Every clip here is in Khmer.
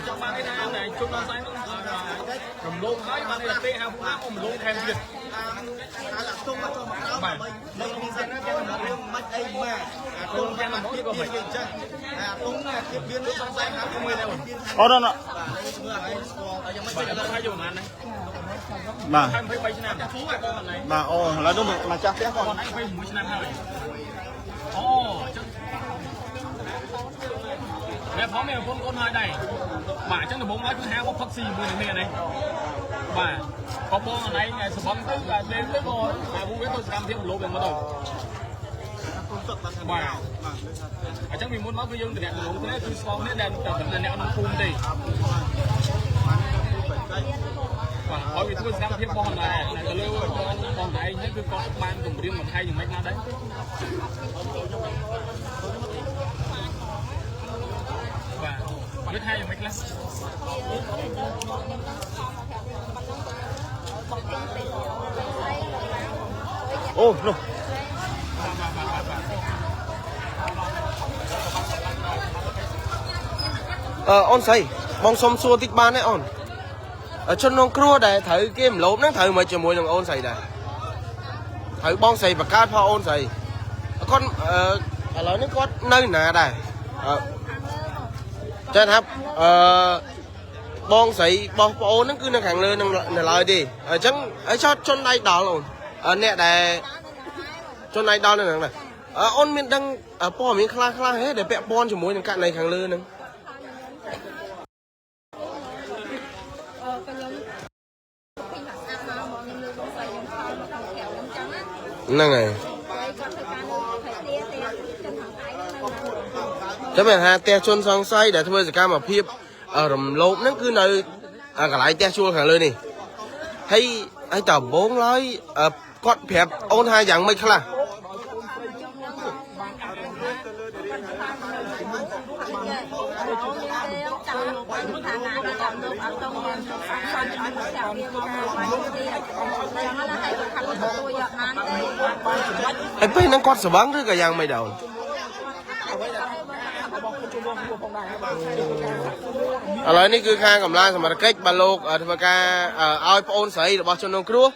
ចង់បានឯណាណែជុំដល់ស្អែកនោះរំលោភហើយបានតែទេហៅពួកអាមរំលោភថែមទៀត ហើយអាទុំមកចុះមកក្រោមដើម្បីនៅក្នុងសិនណាទាំងរឿងមិនអីមកអាទុំយ៉ាងមកទៀតវាអញ្ចឹងអាទុំណាទៀតវាសង្ស័យថាមួយដែរ អូនអូន មើលអាស្គាល់យ៉ាងម៉េច បាទហើយយកប្រហែលណា បាទ ហើយ23ឆ្នាំចាស់បងអត់ណែ បាទអូឥឡូវនោះមកចាស់ផ្ទះគាត់ បងឯង26ឆ្នាំហើយអូអញ្ចឹងអ្នកផងមានប្រពន្ធកូនហើយដែរបាទអញ្ចឹងដំបូងឡើយគឺហៅមកផឹកស៊ីជាមួយនឹងនេះនេះបាទក៏បងអនឯងសបងទៅក៏លេងទៅក៏អាវវាទៅសកម្មភាពរំលោភយ៉ាងមកទៅបាទអញ្ចឹងពីមុនមកគឺយើងតំណតំណងគ្នាគឺស្គាល់គ្នាដែលតែអ្នកក្នុងភូមិទេបាទឲ្យវាធ្វើសកម្មភាពរបស់ណែទៅលើបងបងឯងហ្នឹងគឺគាត់បានគម្រាមកំហែងយ៉ាងម៉េចណាដែរបាទវាថាយ៉ាងម៉េចខ្លះ អូនោះអឺអូនស្រីបងសុំសួរតិចបានទេអូនជនក្នុងគ្រួដែលត្រូវគេមលោបហ្នឹងត្រូវមកជាមួយនឹងអូនស្រីដែរត្រូវបងស្រីបកើតផងអូនស្រីគាត់អឺឥឡូវនេះគាត់នៅណាដែរអឺចេះថាអឺបងស្រីបោះប្អូនហ្នឹងគឺនៅខាងលើនឹងនៅឡើយទេអញ្ចឹងហើយចោតជនដៃដល់អូនអ្នកដែលជនដៃដល់នៅហ្នឹងដែរអូនមានដឹងព័ត៌មានខ្លះខ្លះហេដែលពាក់ព័ន្ធជាមួយនឹងករណីខាងលើហ្នឹង អឺក៏ខ្ញុំពីមកស្អាតមកមកខ្ញុំលើបងស្រីខ្ញុំខំមកខាងក្រៅខ្ញុំចឹងណា ហ្នឹងហើយ ហើយគាត់ធ្វើការនៅប្រទេសទេចិនខាងថៃហ្នឹង ចាំមែនថាផ្ទះជនសង្ស័យដែលធ្វើសកម្មភាពរំលោភហ្នឹងគឺនៅកន្លែងផ្ទះជួលខាងលើនេះហើយហើយតបងឡើយគាត់ប្រាប់អូនថាយ៉ាងម៉េចខ្លះ ចាំថាណាចាំលោកអត់តងយើងសាន់ចាំចាំវាមកបាយទៀតចឹងណាហើយគាត់ខាត់ទទួលយកបានទេ ហើយពេលហ្នឹងគាត់ស្វឹងឬក៏យ៉ាងម៉េចដែរអូនឥឡូវនេះគឺខាងកម្លាំងសមត្ថកិច្ចបាទលោកធ្វើការឲ្យប្អូនស្រីរបស់ជនរងគ្រោះ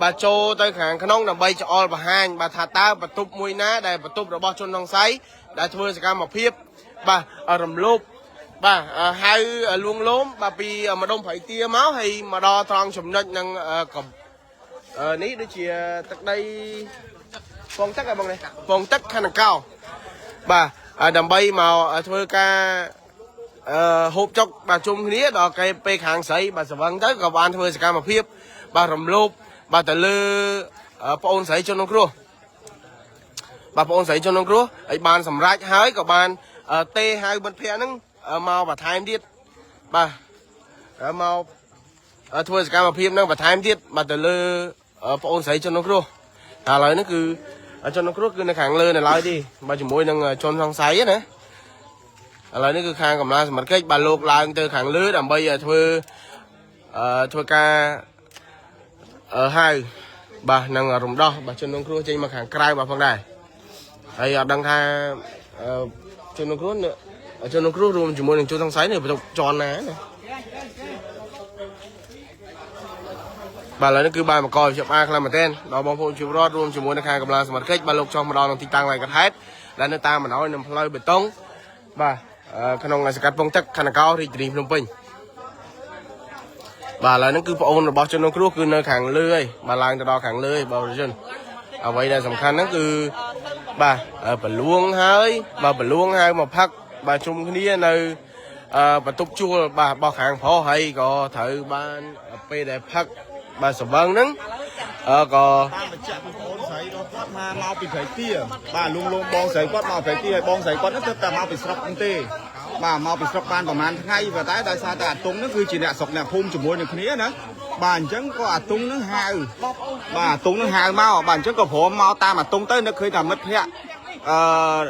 បាទចូលទៅខាងក្នុងដើម្បីច្អល់បង្ហាញបាទថាតើបន្ទប់មួយណាដែលបន្ទប់របស់ជនសង្ស័យដែលធ្វើសកម្មភាពបាទរំលោភបាទហៅលួងលោមបាទពីម្ដុំព្រៃទាមកហើយមកដល់ត្រង់ចំណុចនឹងកំនេះដូចជាទឹកដីពងទឹកហ៎បងនេះពងទឹកខណ្ឌកោបាទដើម្បីមកធ្វើការអឺហូបចុកបាទជុំគ្នាដល់គេពេលខាងស្រីបាទស្វឹងទៅក៏បានធ្វើសកម្មភាពបាទរំលោភបាទទៅលើប្អូនស្រីជនរងគ្រោះបាទប្អូនស្រីជនរងគ្រោះហើយបានសម្រេចហើយក៏បានទេហៅមិត្តភ័ក្ដិហ្នឹងមកបន្ថែមទៀតបាទមកធ្វើសកម្មភាពហ្នឹងបន្ថែមទៀតបាទទៅលើប្អូនស្រីជនរងគ្រោះតែឥឡូវនេះគឺជនរងគ្រោះគឺនៅខាងលើនៅឡើយទេបាទជាមួយនឹងជនសង្ស័យណាឥឡូវនេះគឺខាងកម្លាំងសមត្ថកិច្ចបាទលោកឡើងទៅខាងលើដើម្បីធ្វើអឺធ្វើការអឺហៅបាទនឹងរំដោះបាទជនរងគ្រោះចេញមកខាងក្រៅបាទផងដែរហើយអត់ដឹងថាអឺជនរងគ្រោះជនរងគ្រោះរួមជាមួយនឹងជនសង្ស័យនៅបន្ទប់ជាន់ណាណាបាទឥឡូវនេះគឺបានបង្កជាផ្អាខ្លាំងមែនទែនដល់បងប្អូនជីវរដ្ឋរួមជាមួយនឹងខាងកម្លាំងសមត្ថកិច្ចបាទលោកចុះមកដល់ក្នុងទីតាំងឡៃកថេតដែលនៅតាមបណ្ដោយនឹងផ្លូវបេតុងបាទក្នុងសង្កាត់ពងទឹកខណ្ឌកោរាជធានីភ្នំពេញបាទឥឡូវនេះគឺប្អូនរបស់ជនរងគ្រោះគឺនៅខាងលើហើយបាទឡើងទៅដល់ខាងលើហើយបងប្អូនអ្វីដែលសំខាន់ហ្នឹងគឺបាទប្រលួងហើយបាទប្រលួងហើយមកផឹកបាទជុំគ្នានៅបន្ទប់ជួលបាទរបស់ខាងប្រុសហើយក៏ត្រូវបានពេលដែលផឹកបាទស្វឹងហ្នឹងអឺក៏ តាមបញ្ជាក់ពីបងស្រីរបស់គាត់ថាមកពីព្រៃទាបាទលងលងបងស្រីគាត់មកព្រៃទាហើយបងស្រីគាត់ហ្នឹងទៅតែមកពីស្រុកហ្នឹងទេបាទមកពីស្រុកបានប្រហែលថ្ងៃប៉ុន្តែដោយសារតែអាតុងហ្នឹងគឺជាអ្នកស្រុកអ្នកភូមិជាមួយនឹងគ្នាណាបាទអញ្ចឹងក៏អាតុងហ្នឹងហៅបាទអាតុងហ្នឹងហៅមកបាទអញ្ចឹងក៏ព្រមមកតាមអាតុងទៅនឹកឃើញថាមិត្តភ័ក្តិអឺ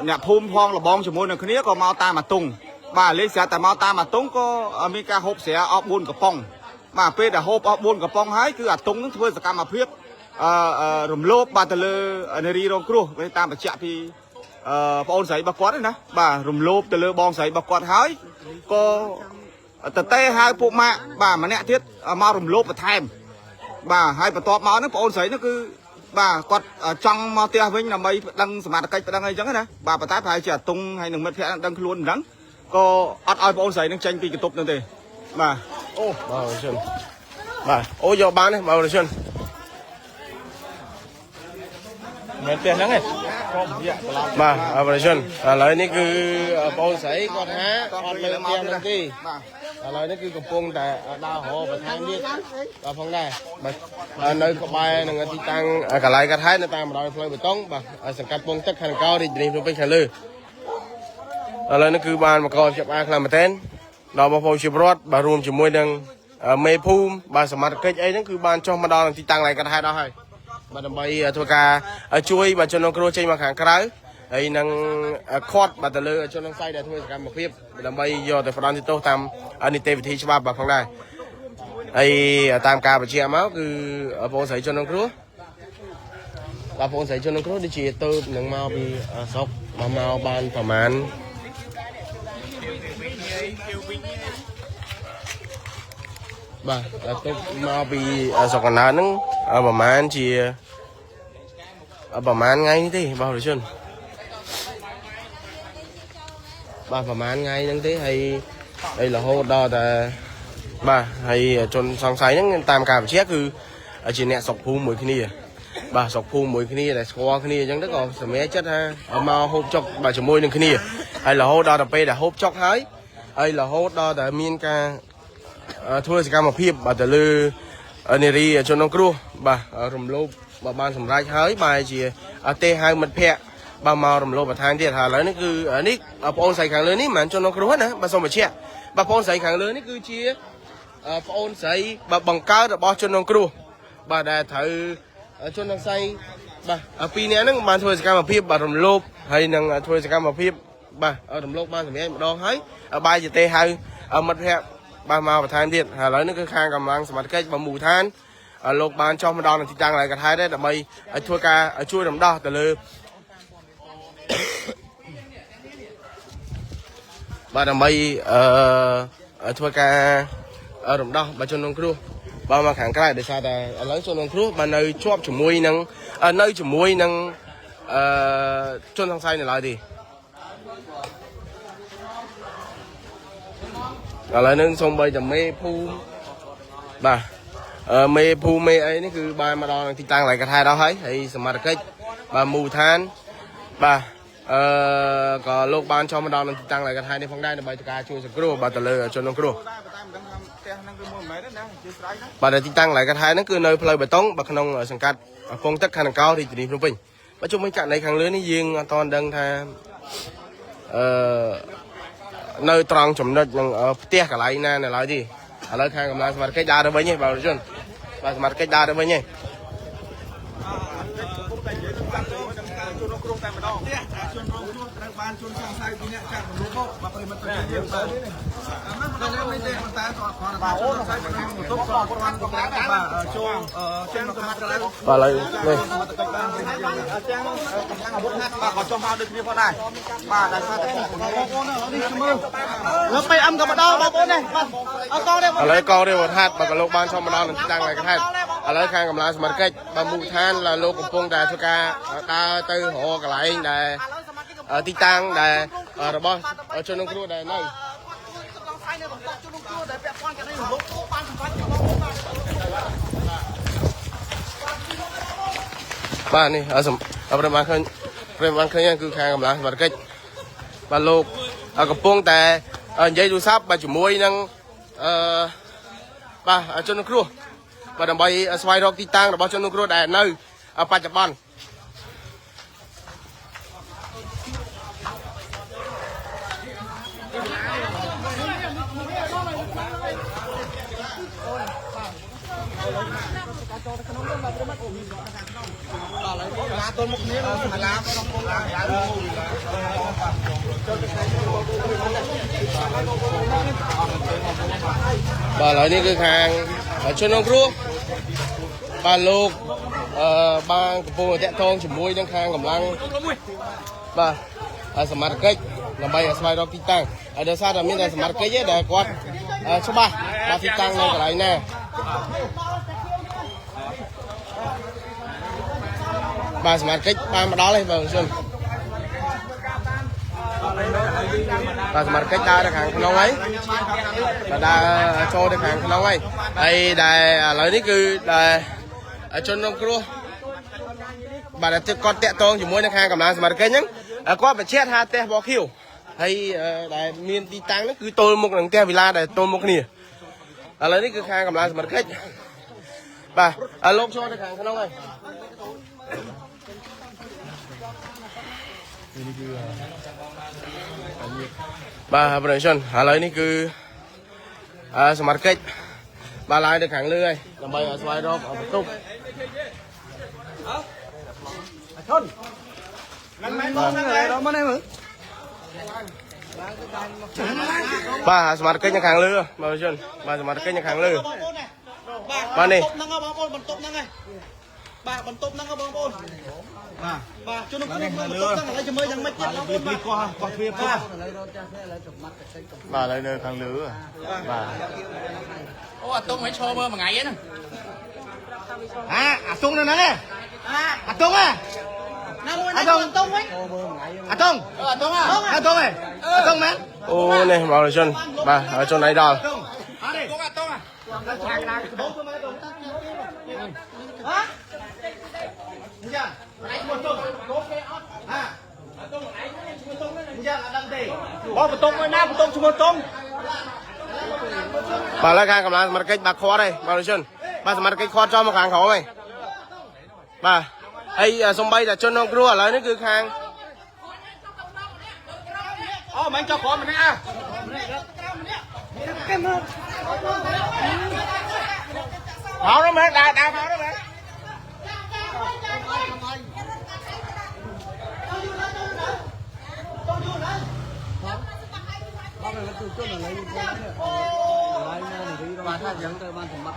អ្នកភូមិផងលបងជាមួយនឹងគ្នាក៏មកតាមអាតុងបាទលេខស្រាប់តែមកតាមអាតុងក៏មានការហូបស្រាអស់4កំប៉ុងបាទពេលដែលហូបអស់4កំប៉ុងហើយគឺអាតុងនឹងធ្វើសកម្មភាព អឺអឺរំលោភបាទទៅលើនារីរងគ្រោះវិញតាមបញ្ជាក់ពីអឺប្អូនស្រីរបស់គាត់ហ្នឹងណាបាទរំលោភទៅលើបងស្រីរបស់គាត់ហើយក៏តទេហៅពួកម៉ាក់បាទម្នាក់ទៀតមករំលោភបន្ថែមបាទហើយបន្ទាប់មកហ្នឹងប្អូនស្រីហ្នឹងគឺបាទគាត់ចង់មកផ្ទះវិញដើម្បីប្តឹងសមត្ថកិច្ចប្តឹងអីចឹងណាបាទប៉ុន្តែប្រហែលជាអាតុងហើយនឹងមិត្តភក្តិហ្នឹងដឹងខ្លួនមិនដឹងក៏អត់ឲ្យប្អូនស្រីហ្នឹងចេញពីបន្ទប់ហ្នឹងទេបាទអូ បាទបងជនបាទអូយកបានទេបាទបងជន មិនផ្ទះហ្នឹងទេក្រុមយៈត្រឡប់ បាទអរជនឥឡូវនេះគឺបងស្រីគាត់ថាអត់លើផ្ទះហ្នឹងទេ បាទ ឥឡូវនេះគឺកំពុងតែដើររកបន្ថែមទៀតបាទផងដែរបាទនៅក្បែរនឹងទីតាំងកន្លែងកាត់ហេតុនៅតាមបណ្ដោយផ្លូវបេតុងបាទសង្កាត់ពងទឹកខាងកោរាជធានីភ្នំពេញខាងលើឥឡូវនេះគឺបានមកកចាប់អាខ្លាំងមែនទែនដល់បងប្អូនជាពលរដ្ឋបាទរួមជាមួយនឹងមេភូមិបាទសមត្ថកិច្ចអីហ្នឹងគឺបានចុះមកដល់ទីតាំងកន្លែងកាត់ហេតុអស់ហើយបាទដើម្បីធ្វើការជួយបាទជនរងគ្រោះចេញមកខាងក្រៅហើយនឹងខាត់បាទទៅលើជនរងស័យដែលធ្វើសកម្មភាពដើម្បីយកទៅផ្ដន្ទាទោសតាមនីតិវិធីច្បាប់បាទផងដែរហើយតាមការបញ្ជាក់មកគឺបងស្រីជនរងគ្រោះបាទបងស្រីជនរងគ្រោះដូចជាទៅនឹងមកពីស្រុកមកមកបានប្រហែលបាទទៅមកពីស្រុកកណ្ដាលហ្នឹងប្រហែលជាប្រហែលថ្ងៃនេះទេបងប្អូនបាទប្រហែលថ្ងៃហ្នឹងទេហើយហើយរហូតដល់តែបាទហើយជនសង្ស័យហ្នឹងតាមការបញ្ជាក់គឺជាអ្នកស្រុកភូមិមួយគ្នាបាទស្រុកភូមិមួយគ្នាដែលស្គាល់គ្នាអញ្ចឹងទៅក៏សម្រេចចិត្តថាមកហូបចុកបាទជាមួយនឹងគ្នាហើយរហូតដល់ទៅពេលដែលហូបចុកហើយហើយរហូតដល់តែមានការធ្វើសកម្មភាពបាទទៅលើនារីជនរងគ្រោះបាទរំលោភបាទបានសម្រេចហើយបែរជាទេហៅមិត្តភ័ក្តិបាទមករំលោភបន្ថែមទៀតហើយឥឡូវនេះគឺនេះបងអូនស្រីខាងលើនេះមិនមែនជនរងគ្រោះណាបាទសូមបញ្ជាក់បាទបងអូនស្រីខាងលើនេះគឺជាបងអូនស្រីបាទបង្កើតរបស់ជនរងគ្រោះបាទដែលត្រូវជនរងស័យបាទពីរនាក់ហ្នឹងបានធ្វើសកម្មភាពបាទរំលោភហើយនឹងធ្វើសកម្មភាពបាទរំលោភបានសម្រេចម្ដងហើយបែរជាទេហៅមិត្តភ័ក្តិបាទមកបន្ថែមទៀតហើយឥឡូវនេះគឺខាងកម្លាំងសមត្ថកិច្ចបាទមូលដ្ឋានលោកបានចុះមកដល់នៅទីតាំងកន្លែងកថាដែរដើម្បីឲ្យធ្វើការជួយរំដោះទៅលើបាទដើម្បីអឺធ្វើការរំដោះបាទជនរងគ្រោះបាទមកខាងក្រៅដោយសារតែឥឡូវជនរងគ្រោះបាទនៅជាប់ជាមួយនឹងនៅជាមួយនឹងអឺជនសង្ស័យនៅឡើយទេឥឡូវនឹងសូម្បីតែមេភូមិបាទមេភូមិមេអីនេះគឺបានមកដល់ទីតាំងកន្លែងកថាដល់ហើយហើយសមត្ថកិច្ចបាទមូលដ្ឋានបាទអឺក៏លោកបានចុះមកដល់នៅទីតាំងកន្លែងកថានេះផងដែរដើម្បីធ្វើការជួយសង្គ្រោះបាទទៅលើជនរងគ្រោះ ដែរប៉ុន្តែមិនដឹងថាផ្ទះហ្នឹងគឺមួយមិនមែនទេណាអធិស្ឋានណា បាទនៅទីតាំងកន្លែងកថាហ្នឹងគឺនៅផ្លូវបេតុងបាទក្នុងសង្កាត់ពងទឹកខណ្ឌដង្កោរាជធានីភ្នំពេញបាទជុំវិញករណីខាងលើនេះយើងអត់ទាន់ដឹងថាអឺនៅត្រង់ចំណុចនឹងផ្ទះកន្លែងណានៅឡើយទេឥឡូវខាងកម្លាំងសមត្ថកិច្ចដើរទៅវិញទេបាទជនបាទសមត្ថកិច្ចដើរទៅវិញទេ កំពុងតែនិយាយទៅកាន់ជាមួយនឹងការជនរងគ្រោះតែម្ដង ផ្ទះជនរងគ្រោះត្រូវបានជនសង្ស័យពីរនាក់ចាក់រំលោភមកបាទប្រិមត្តយើងទៅអានោះមិនដឹងទេប៉ុន្តែគាត់គាត់បាទអូនសង្ស័យពីបន្ទប់គាត់គាត់បានបាទចូលជនខាងក្រៅ បាទឥឡូវនេះ សមត្ថកិច្ចបានប្រិមត្តយើង ទាំងកម្លាំងអាវុធណាបាទក៏ចុះមកដូចគ្នាផងដែរបាទដោយសារតែ បងប្អូននេះមើលលើ PM ក៏មកដល់បងប្អូននេះបាទអត់កងទេ ឥឡូវកងរាជវត្ថាតបាទក៏លោកបានចុះមកដល់នៅទីតាំងកន្លែងកថាឥឡូវខាងកម្លាំងសមត្ថកិច្ចបាទមូលដ្ឋានលោកកំពុងតែធ្វើការដើរទៅរកកន្លែងដែលទីតាំងដែលរបស់ជនរងគ្រោះដែលនៅ គាត់សង្ស័យនៅបន្ទប់ជនរងគ្រោះដែលពាក់ព័ន្ធករណីរំលោភបានសម្រេចបងប្អូនបាទ បាទនេះសំប្រិមបានឃើញប្រិមបានឃើញគឺខាងកម្លាំងសមត្ថកិច្ចបាទលោកកំពុងតែនិយាយទូរស័ព្ទបាទជាមួយនឹងអឺបាទជនរងគ្រោះបាទដើម្បីស្វែងរកទីតាំងរបស់ជនរងគ្រោះដែលនៅបច្ចុប្បន្ន ឡាទល់មុខគ្នាឡា បាទឥឡូវនេះគឺខាងជនរងគ្រោះ បាទលោកអឺបានកំពុងតាក់ទងជាមួយនឹងខាងកម្លាំងបាទសមត្ថកិច្ចដើម្បីឲ្យស្វែងរកទីតាំងហើយដោយសារតែមានតែសមត្ថកិច្ចទេដែលគាត់ច្បាស់បាទទីតាំងនៅកន្លែងណាបាទសមត្ថកិច្ចបានមកដល់ហើយបងជនបាទសមត្ថកិច្ចដើរទៅខាងក្នុងហើយបាទដើរចូលទៅខាងក្នុងហើយហើយដែលឥឡូវនេះគឺដែលជនរងគ្រោះបាទតែគាត់តាក់ទងជាមួយនឹងខាងកម្លាំងសមត្ថកិច្ចហ្នឹងគាត់បញ្ជាក់ថាផ្ទះបខៀវហើយដែលមានទីតាំងហ្នឹងគឺទល់មុខនឹងផ្ទះវិឡាដែលទល់មុខគ្នាឥឡូវនេះគឺខាងកម្លាំងសមត្ថកិច្ចបាទលោកចូលទៅខាងក្នុងហើយបាទប្រជាជនឥឡូវនេះគឺអឺសមត្ថកិច្ចបាទឡើងទៅខាងលើហើយដើម្បីឲ្យស្វែងរកបន្ទប់បាទសមត្ថកិច្ចនៅខាងលើបាទប្រជាជនបាទសមត្ថកិច្ចនៅខាងលើបាទនេះ ហ្នឹងបងប្អូនបន្ទប់ហ្នឹងឯងបាទបន្ទប់ហ្នឹងបងប្អូនបាទបាទជនក្នុងបន្ទប់ហ្នឹងឥឡូវចាំមើលយ៉ាងម៉េចទៀតបងប្អូនបាទ កោះកោះទ្វារផ្ទះបាទឥឡូវនៅខាងលើបាទ អូអាតុងមិនឈរមើលមួយថ្ងៃហ្នឹង អាអាតុងនៅហ្នឹងឯងអាតុងហ៎ណាមួយណាតុងវិញអាតុង អាតុង អាតុងឯងអាតុងមែន អូនេះបងប្រជាជនបាទជនឯដល់ តុងអត់ទេ តុងអាតុង ហ៎យ៉ាឯងឈ្មោះតុងកូនគេអត់ហាតុងឯងឈ្មោះតុងហ្នឹងយ៉ាអត់ដឹងទេ បងបន្ទប់មួយណាបន្ទប់ឈ្មោះតុង បាទឥឡូវខាងកម្លាំងសមត្ថកិច្ចបាទខាត់ហើយបងប្រជាជនបាទសមត្ថកិច្ចខាត់ចំមកខាងក្រោមហើយបាទហើយសំបីតែជនក្នុងគ្រោះឥឡូវនេះគឺខាង អូមិនចុះក្រោមម្នាក់អាមកដល់មែនដើរដើរមកដល់មែន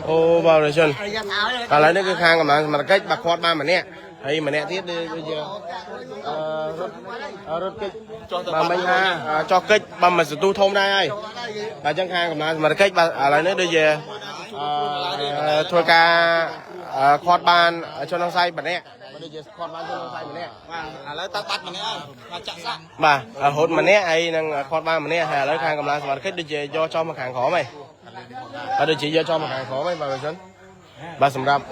អូបងប្រជាជនឥឡូវនេះគឺខាងកម្លាំងសមត្ថកិច្ចបាទខាត់បានម្នាក់ហើយម្នាក់ទៀតដូចជាអឺរត់រត់កិច្ចបាទមិញថាចោះកិច្ចបាទមួយសន្ទុះធំដែរហើយបាទអញ្ចឹងខាងកម្លាំងសមត្ថកិច្ចបាទឥឡូវនេះដូចជាអឺធ្វើការខាត់បានជនសង្ស័យម្នាក់បាទដូចជាខាត់បានជនសង្ស័យម្នាក់ បាទឥឡូវតើបាត់ម្នាក់ហើយចាក់សាក់ បាទរហូតម្នាក់ហើយនឹងខាត់បានម្នាក់ហើយឥឡូវខាងកម្លាំងសមត្ថកិច្ចដូចជាយកចោះមកខាងក្រោមហើយបាទដូចជាយកចោះមកខាងក្រោមហើយបាទបងជនបាទសម្រាប់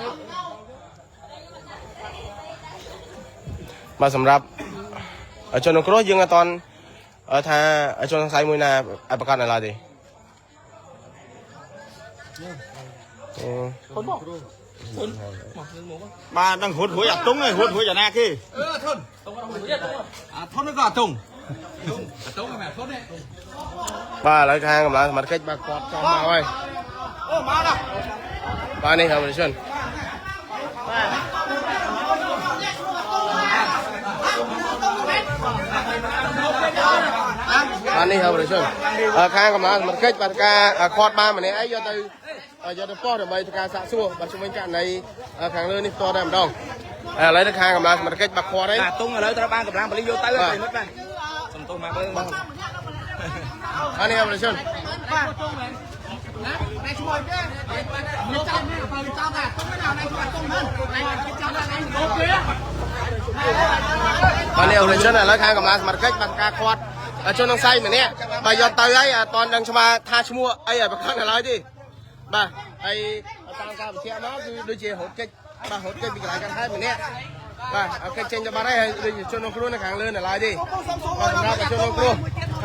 បាទសម្រាប់ជនរងគ្រោះយើងអត់តន់ថាជនសង្ស័យមួយណាឲ្យប្រកាសនៅឡើយទេអូ បាទនឹងហួតហួយអាតុងឯងហួតហួយអាណាគេ អឺធុនតុងអត់ហួយតុង អាធុនក៏អាតុង អាតុងហ្នឹងអាធុននេះ បាទឥឡូវខាងកម្លាំងសមត្ថកិច្ចបាទគាត់ចោះមកហើយ អូមកដល់ បាទនេះហើយបងជនបាទនេះហើយបងជនខាងកម្លាំងសមត្ថកិច្ចបាទការខាត់បានម្នាក់អីយកទៅយកទៅប៉ុស្តិ៍ដើម្បីធ្វើការសាកសួរបាទជំវិញករណីខាងលើនេះផ្ទាល់តែម្ដងឥឡូវនេះខាងកម្លាំងសមត្ថកិច្ចបាទខាត់ហើយ អាតុងឥឡូវត្រូវបានកម្លាំងប៉ូលីសយកទៅប្រិមិត្តបាទ សំទោសមកបើ បាទនេះហើយបងជន បាទតុងមែនណាណៃឈ្មោះទេនេះចាំបើចាំថាតុងណាណៃឈ្មោះតុងហ្នឹងណៃចាំថាណៃអូខេ បាទនេះអូជនឥឡូវខាងកម្លាំងសមត្ថកិច្ចបានការខាត់ជនសង្ស័យម្នាក់បាទយកទៅហើយអត់តន់ដឹងច្បាស់ថាឈ្មោះអីឲ្យប្រកាសនៅឡើយទេបាទហើយតាមការបញ្ជាក់មកគឺដូចជារត់គេចបាទរត់គេចពីកន្លែងកាន់ខែម្នាក់បាទឲ្យគេចចេញទៅបាត់ហើយហើយដូចជាជនរងគ្រោះនៅខាងលើនៅឡើយទេបាទសម្រាប់ជនរងគ្រោះ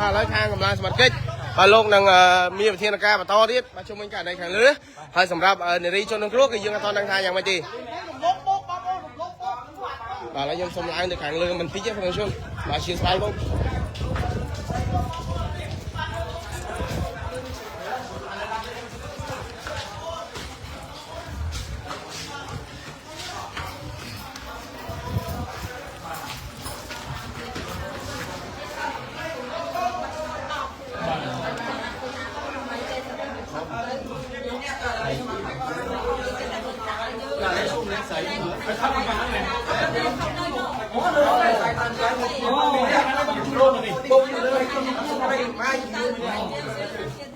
ហើយឥឡូវខាងកម្លាំងសមត្ថកិច្ចបាទលោកនឹងមានវិធានការបន្តទៀតបាទជុំវិញករណីខាងលើហើយសម្រាប់នារីជនរងគ្រោះគឺយើងអត់តន់ដឹងថាយ៉ាងម៉េចទេបាទឥឡូវខ្ញុំសុំឡើងទៅខាងលើបន្តិចទេបងប្អូនបាទអធិស្ឋានបង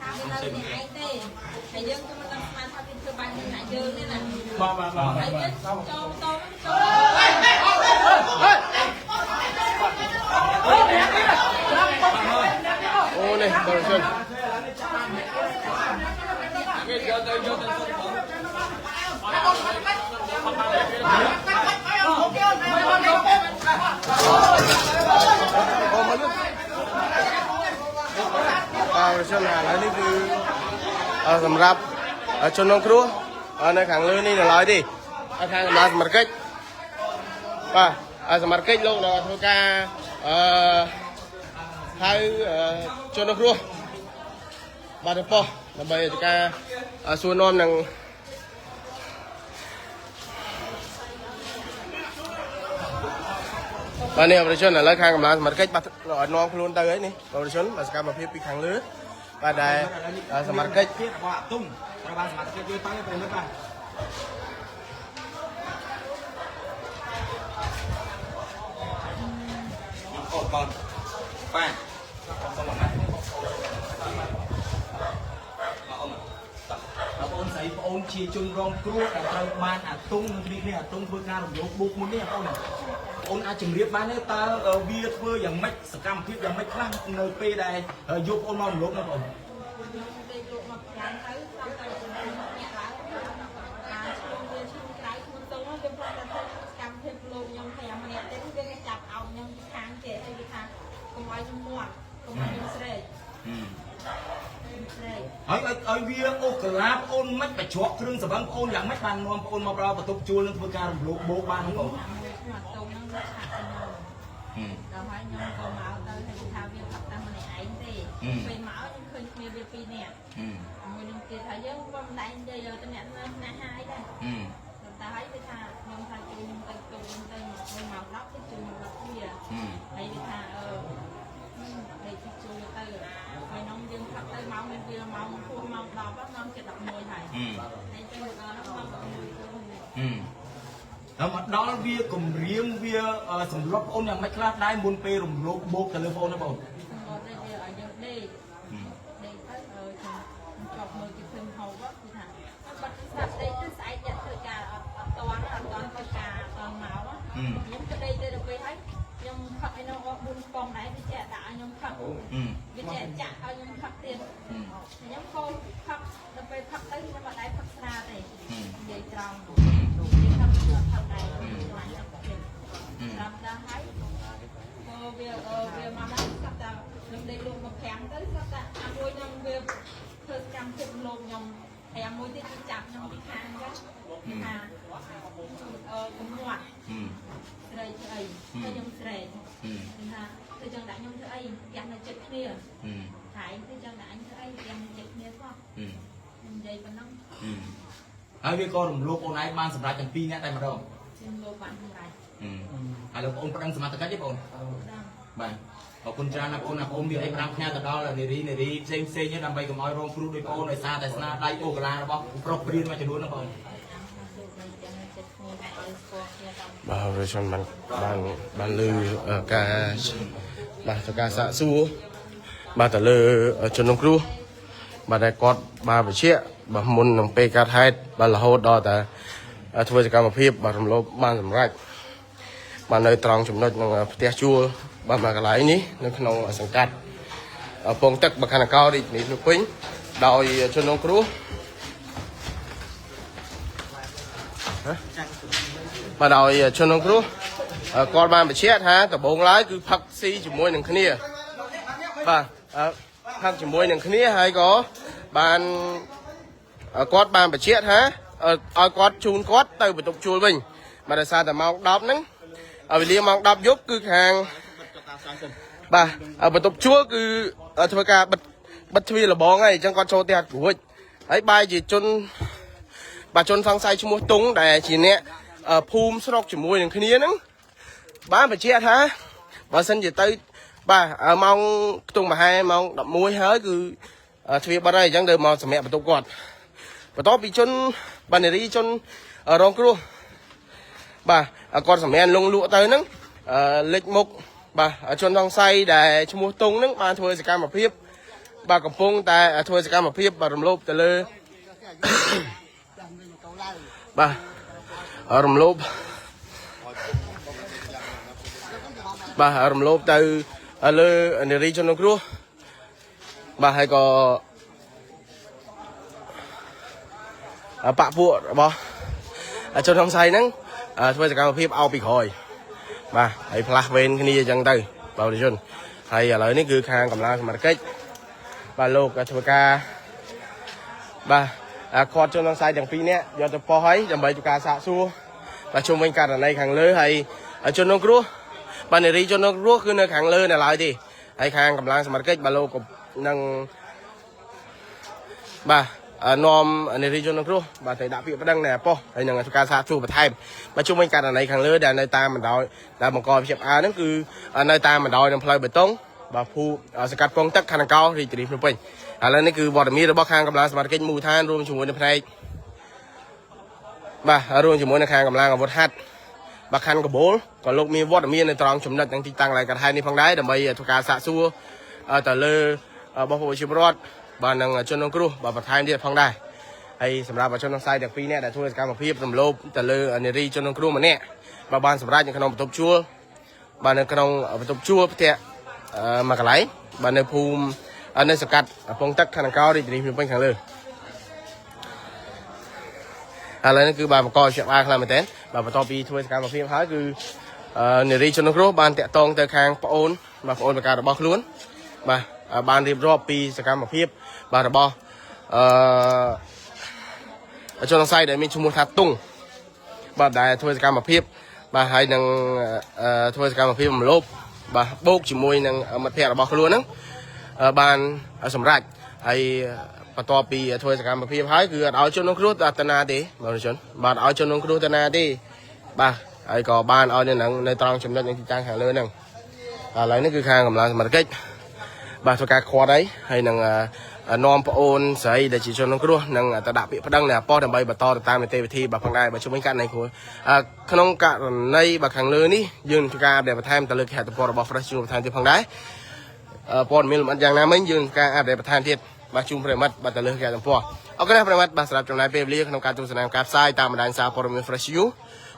ថាវានៅនេះឯងទេហើយយើងក៏មិនដឹងស្មានថាវាធ្វើបាញ់នឹងអ្នកយើងទេណា បាទបាទបាទ ហើយយើងចូលតចូល អូនេះបងជនបាទជនឥឡូវនេះគឺសម្រាប់ជនរងគ្រោះនៅខាងលើនេះនៅឡើយទេខាងកម្លាំងសមត្ថកិច្ចបាទសមត្ថកិច្ចលោកនៅធ្វើការអឺហៅជនរងគ្រោះបាទទៅប៉ុស្តិ៍ដើម្បីធ្វើការសួរនាំនឹងបាទនេះប្រជាជនឥឡូវខាងកម្លាំងសមត្ថកិច្ចបាទនាំខ្លួនទៅហើយនេះប្រជាជនបាទសកម្មភាពពីខាងលើបាទដែលសមត្ថកិច្ច ទៀតរបស់អាទុំត្រូវបានសមត្ថកិច្ចយកទៅប្រិមិត្តបាទអូបងបាទសូមអរគុណបងអូនស្រីបងអូនជាជនរងគ្រោះដែលត្រូវបានអាទុំនឹងគ្នាអាទុំធ្វើការរំលោភបុកមុននេះបងអូនអូនអាចជម្រាបបានទេតើវាធ្វើយ៉ាងម៉េចសកម្មភាពយ៉ាងម៉េចខ្លះនៅពេលដែលយកបងអូនមករំលោភណាបងអូន ខ្ញុំដេកលក់មកប្រាំទៅស្រាប់តែអ្នកឡើងអាឆ្លងវាឆ្លងក្រៅខ្លួនទៅវាផ្លាត់តែធ្វើសកម្មភាពលោកខ្ញុំ5ម្នាក់ទៀតវាចាប់អោបខ្ញុំពីខាងចេះហើយវាថាកុំឲ្យខ្ញុំមាត់កុំឲ្យខ្ញុំស្រែកស្រែក ហើយឲ្យឲ្យវាអូសកាឡាបងអូនមិនបញ្ច្រកគ្រឿងសង្វឹងបងអូនយ៉ាងម៉េចបាននាំបងអូនមកដល់បន្ទប់ជួលនឹងធ្វើការរំលោភបោកបានហ្នឹងបង អាមួយឈ្មោះអាតុងហ្នឹងវាឆាក់ទៅខ្ញុំដល់ហើយខ្ញុំក៏មកទៅហើយគេថាវាផឹកតែម្នាក់ឯងទេពេលមកខ្ញុំឃើញគ្នាវាពីរនាក់មួយនឹងទៀតថាយើងក៏មិនដែរនិយាយទៅអ្នកណាណាហើយដែរតែហើយវាថាខ្ញុំថាជួយខ្ញុំទៅទូខ្ញុំទៅមកម៉ោង10ទៅជួយខ្ញុំដល់វាហើយវាថាអឺដេកជួយទៅហើយនំយើងផឹកទៅម៉ោងមានវាម៉ោងពោះម៉ោង10ម៉ោង7:11ហើយហើយទៅដល់ម៉ោង11ទៅ ហើយមកដល់វាគំរាមវាសម្លុតបងអូនយ៉ាងម៉េចខ្លះដែរមុនពេលរំលោភបោកទៅលើបងអូនណាបង សម្បត្តិវាឲ្យយើងដេកដេកទៅខ្ញុំជាប់មើលគេធ្វើហូបគឺថាបាត់ស្រាប់ដេកទៅស្អែកយកធ្វើការអត់អត់តន់អត់តន់ធ្វើការអត់តន់មកខ្ញុំក៏ដេកទៅដល់ពេលហើយខ្ញុំផឹកឲ្យនោះអស់4ប៉ុងដែរវាចេះដាក់ឲ្យខ្ញុំផឹកវាចេះចាក់ឲ្យខ្ញុំផឹកទៀតខ្ញុំក៏ផឹកដល់ពេលផឹកទៅខ្ញុំអត់ដែរផឹកស្រាទេនិយាយត្រង់និយាយផឹកគឺផឹកដែរតាមដល់ហើយ វាវាមកដល់ស្រាប់តែខ្ញុំដេកលក់មកប្រាំទៅស្រាប់តែអាមួយខ្ញុំវាធ្វើសកម្មភាពលោកខ្ញុំហើយអាមួយទៀតគេចាប់ខ្ញុំពីខាងអញ្ចឹងថាអឺកំមាត់ស្រីធ្វើអីទៅខ្ញុំស្រែកថាធ្វើចង់ដាក់ខ្ញុំធ្វើអីផ្ទះនៅចិត្តគ្នាហើយធ្វើចង់ដាក់អញធ្វើអីផ្ទះនៅចិត្តគ្នាសោះខ្ញុំនិយាយប៉ុណ្ណឹង ហើយវាក៏រំលោភអូនឯងបានសម្រាប់ទាំងពីរនាក់តែម្ដង ខ្ញុំលោកបានសម្រេច ហើយលោកបងអូនប្តឹងសមត្ថកិច្ចទេបងអូន ដល់ បាទអរគុណច្រើនណាស់បងអូនណាបងអូនមានអី5ផ្ញើទៅដល់នារីនារីផ្សេងផ្សេងដើម្បីកុំឲ្យរងគ្រោះដោយបងអូនដោយសារតែស្នាដៃអូកាឡារបស់ប្រុសព្រានមួយចំនួនហ្នឹងបងអូន តាមលោកនៅផ្ទះនៅចិត្តគ្នាតែឲ្យស្គាល់គ្នាតាម បាទប្រជាជនបានបានបានលើការបាទធ្វើការសាកសួរបាទទៅលើជនរងគ្រោះបាទដែលគាត់បាទបញ្ជាក់បាទមុននឹងពេលកាត់ហេតុបាទរហូតដល់តែធ្វើសកម្មភាពបាទរំលោភបានសម្រេចបាទនៅត្រង់ចំណុចនឹងផ្ទះជួលបាទមួយកន្លែងនេះនៅក្នុងសង្កាត់ពងទឹកបខណ្ឌកោរាជធានីភ្នំពេញដោយជនរងគ្រោះបាទដោយជនរងគ្រោះគាត់បានបញ្ជាក់ថាដំបូងឡើយគឺផឹកស៊ីជាមួយនឹងគ្នាបាទផឹកជាមួយនឹងគ្នាហើយក៏បានគាត់បានបញ្ជាក់ថាឲ្យគាត់ជូនគាត់ទៅបន្ទប់ជួលវិញបាទដោយសារតែម៉ោង10ហ្នឹងវេលាម៉ោង10យប់គឺខាងបាទបន្ទប់ជួលគឺធ្វើការបិទបិទទ្វារលបងហើយអញ្ចឹងគាត់ចូលផ្ទះអត់រួចហើយបាយជាជនបាទជនសង្ស័យឈ្មោះតុងដែលជាអ្នកភូមិស្រុកជាមួយនឹងគ្នាហ្នឹងបានបញ្ជាក់ថាបើសិនជាទៅបាទម៉ោងខ្ទង់ប្រហែលម៉ោង11ហើយគឺទ្វារបិទហើយអញ្ចឹងទៅមកសម្រាប់បន្ទប់គាត់បន្ទាប់ពីជនបាទនារីជនរងគ្រោះ បាទគាត់សម្រានលងលក់ទៅហ្នឹងអឺលេចមុខបាទជនសង្ស័យដែលឈ្មោះតុងហ្នឹងបានធ្វើសកម្មភាព បាទកំពុងតែធ្វើសកម្មភាពបាទរំលោភទៅលើ បាទរំលោភបាទរំលោភទៅលើនារីជនរងគ្រោះបាទហើយក៏បពពួករបស់ជនសង្ស័យហ្នឹងធ្វើសកម្មភាពអោបពីក្រោយបាទហើយផ្លាស់វេនគ្នាអញ្ចឹងទៅបាទប្រជាជនហើយឥឡូវនេះគឺខាងកម្លាំងសមត្ថកិច្ចបាទលោកក៏ធ្វើការបាទអាខាត់ជនសង្ស័យទាំងពីរនាក់យកទៅប៉ុស្តិ៍ហើយដើម្បីធ្វើការសាកសួរបាទជុំវិញករណីខាងលើហើយជនរងគ្រោះបាទនារីជនរងគ្រោះគឺនៅខាងលើនៅឡើយទេហើយខាងកម្លាំងសមត្ថកិច្ចបាទលោកក៏នឹងបាទនាំនារីជនរងគ្រោះបាទទៅដាក់ពាក្យប្តឹងនៅប៉ុស្តិ៍ហើយនឹងធ្វើការសាកសួរបន្ថែមបាទជុំវិញករណីខាងលើដែលនៅតាមបណ្ដោយដែលបង្កភាពអាហ្នឹងគឺនៅតាមបណ្ដោយនឹងផ្លូវបេតុងបាទភូសកាត់ពងទឹកខណ្ឌកោរាជធានីភ្នំពេញឥឡូវនេះគឺវត្តមានរបស់ខាងកម្លាំងសមត្ថកិច្ចមូលដ្ឋានរួមជាមួយនឹងផ្នែកបាទរួមជាមួយនឹងខាងកម្លាំងអាវុធហត្ថបាទខណ្ឌកបូលក៏លោកមានវត្តមាននៅត្រង់ចំណុចនិងទីតាំងកន្លែងកថានេះផងដែរដើម្បីធ្វើការសាកសួរទៅលើបងប្អូនប្រជាពលរដ្ឋបាទនឹងជនរងគ្រោះបាទបន្ថែមទៀតផងដែរហើយសម្រាប់ជនសង្ស័យទាំងពីរនាក់ដែលធ្វើសកម្មភាពរំលោភទៅលើនារីជនរងគ្រោះម្នាក់បាទបានសម្រេចនៅក្នុងបន្ទប់ជួលបាទនៅក្នុងបន្ទប់ជួលផ្ទះមួយកន្លែងបាទនៅភូមិនៅសង្កាត់ពងទឹកខណ្ឌកោរាជធានីភ្នំពេញខាងលើឥឡូវនេះគឺបាទបង្កជាក់បានខ្លាំងមែនទែនបាទបន្ទាប់ពីធ្វើសកម្មភាពហើយគឺនារីជនរងគ្រោះបានតាក់ទងទៅខាងប្អូនបាទប្អូនបការបស់ខ្លួនបាទបានរៀបរាប់ពីសកម្មភាពបាទរបស់អឺជនសង្ស័យដែលមានឈ្មោះថាតុងបាទដែលធ្វើសកម្មភាពបាទហើយនឹងធ្វើសកម្មភាពរំលោភបាទបូកជាមួយនឹងមិត្តភ័ក្តិរបស់ខ្លួនហ្នឹងបានសម្រេចហើយបន្ទាប់ពីធ្វើសកម្មភាពហើយគឺអត់ឲ្យជនរងគ្រោះទៅណាទេបងប្អូនបាទឲ្យជនរងគ្រោះទៅណាទេបាទហើយក៏បានឲ្យនៅនឹងនៅត្រង់ចំណុចនឹងទីតាំងខាងលើហ្នឹងឥឡូវនេះគឺខាងកម្លាំងសមត្ថកិច្ចបាទធ្វើការខាត់ហើយហើយនឹងនាំប្អូនស្រីដែលជាជនរងគ្រោះនឹងទៅដាក់ពាក្យប្តឹងនៅអប៉ុស្តិ៍ដើម្បីបន្តទៅតាមនីតិវិធីបាទផងដែរបាទជំវិញករណីគ្រួក្នុងករណីបាទខាងលើនេះយើងធ្វើការ update បន្ថែមទៅលើគេហទំព័ររបស់ Fresh ជួនបន្ថែមទៀតផងដែរព័ត៌មានលម្អិតយ៉ាងណាមិញយើងធ្វើការ update បន្ថែមទៀតបាទជូនប្រិមិត្តបាទទៅលើគេហទំព័រអរគុណប្រិមិត្តបាទសម្រាប់ចំណាយពេលវេលាក្នុងការទស្សនាការផ្សាយតាមបណ្ដាញសារព័ត៌មាន Fresh You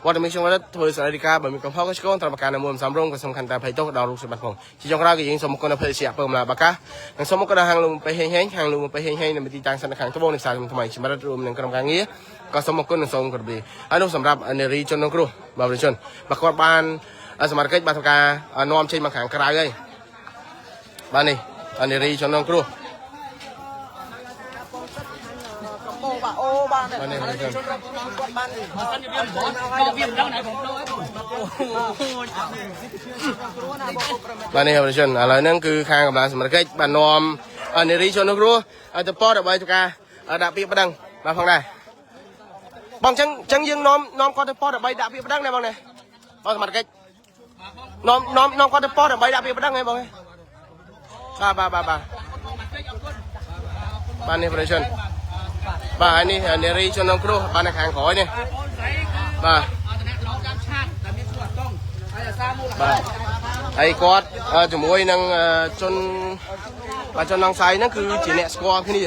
វត្តមានខ្ញុំបាទធ្វើសេរីការបើមានកំហុសក៏ឆ្គងត្រូវប្រការនៅមួយសំរងក៏សំខាន់តាមភ័យទោសដល់រូបសម្បត្តិផងជាចុងក្រោយក៏យើងសូមអរគុណដល់ភរិយាពើមឡាបាកានិងសូមអរគុណដល់ហាងលំពេហេងហេងហាងលំពេហេងហេងនៅទីតាំងសន្តិខាងត្បូងនៃផ្សារថ្មីចម្រិតរួមនឹងក្រុមការងារក៏សូមអរគុណនិងសូមគោរពលាហើយនោះសម្រាប់នារីជនរងគ្រោះបាទប្រជាជនបាទគាត់បានសមត្ថកិច្ចបាទធ្វើការនាំចេញមកខាងក្រៅហើយបាទនេះនារីជនរងគ្រោះ បាទអូបាទ បាទនេះប្រជាជន គាត់បាន បើសិនជាវាមិនបងវាមិនដឹងណែបងដូរអីបង បាទនេះប្រជាជនឥឡូវហ្នឹងគឺខាងកម្លាំងសមត្ថកិច្ចបាននាំនារីជនរងគ្រោះទៅប៉ុស្តិ៍ដើម្បីធ្វើការដាក់ពាក្យប្តឹងបាទផងដែរបងចឹងចឹងយើងនាំនាំគាត់ទៅប៉ុស្តិ៍ដើម្បីដាក់ពាក្យប្តឹងណាបងណាបងសមត្ថកិច្ចនាំនាំនាំគាត់ទៅប៉ុស្តិ៍ដើម្បីដាក់ពាក្យប្តឹងហ៎បងបាទបាទបាទបាទបាទនេះប្រជាជនបាទហើយនេះនារីជនរងគ្រោះបាទនៅខាងក្រោយនេះ បងស្រីគឺ បាទ អត់អ្នកឡងតាមឆាតតែមានឈ្មោះអាតុងហើយអាសាមូល បាទហើយគាត់ជាមួយនឹងជនបាទជនដងសៃហ្នឹងគឺជាអ្នកស្គាល់គ្នា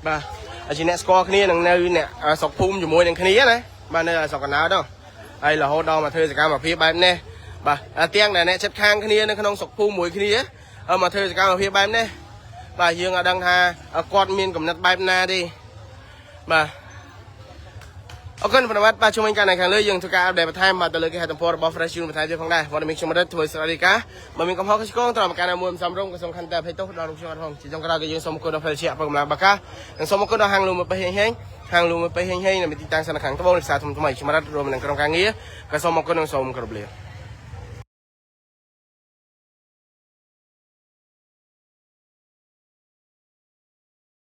បាទជាអ្នកស្គាល់គ្នានឹងនៅអ្នកស្រុកភូមិជាមួយនឹងគ្នាណាបាទនៅស្រុកកណ្ដាលនោះហើយរហូតដល់មកធ្វើសកម្មភាពបែបនេះបាទទាំងដែលអ្នកចិត្តខាងគ្នានៅក្នុងស្រុកភូមិមួយគ្នាមកធ្វើសកម្មភាពបែបនេះបាទយើងអត់ដឹងថាគាត់មានកំណត់បែបណាទេបាទអរគុណប្រវត្តិបាទជួយវិញកាន់នៅខាងលើយើងធ្វើការ update បន្ថែមបាទទៅលើគេហទំព័ររបស់ Fresh June បន្ថែមទៀតផងដែរវត្តមានខ្ញុំរិទ្ធធ្វើស្រីកាបើមានកំហុសឆ្គងត្រូវមកកាន់មួយសំរុងក៏សំខាន់តែភ័យទោសដល់លោកខ្ញុំអត់ផងជាចុងក្រោយក៏យើងសូមអរគុណដល់ភរិយាពកម្លាំងបាកានិងសូមអរគុណដល់ហាងលូមួយពេហេងហេងហាងលូមួយពេហេងហេងនៅទីតាំងសន្តិខាងត្បូងនៃផ្សារធំថ្មីខ្ញុំរិទ្ធរួមនឹងក្រុមការងារក៏សូមអរគុណនិងសូមគោរពលា។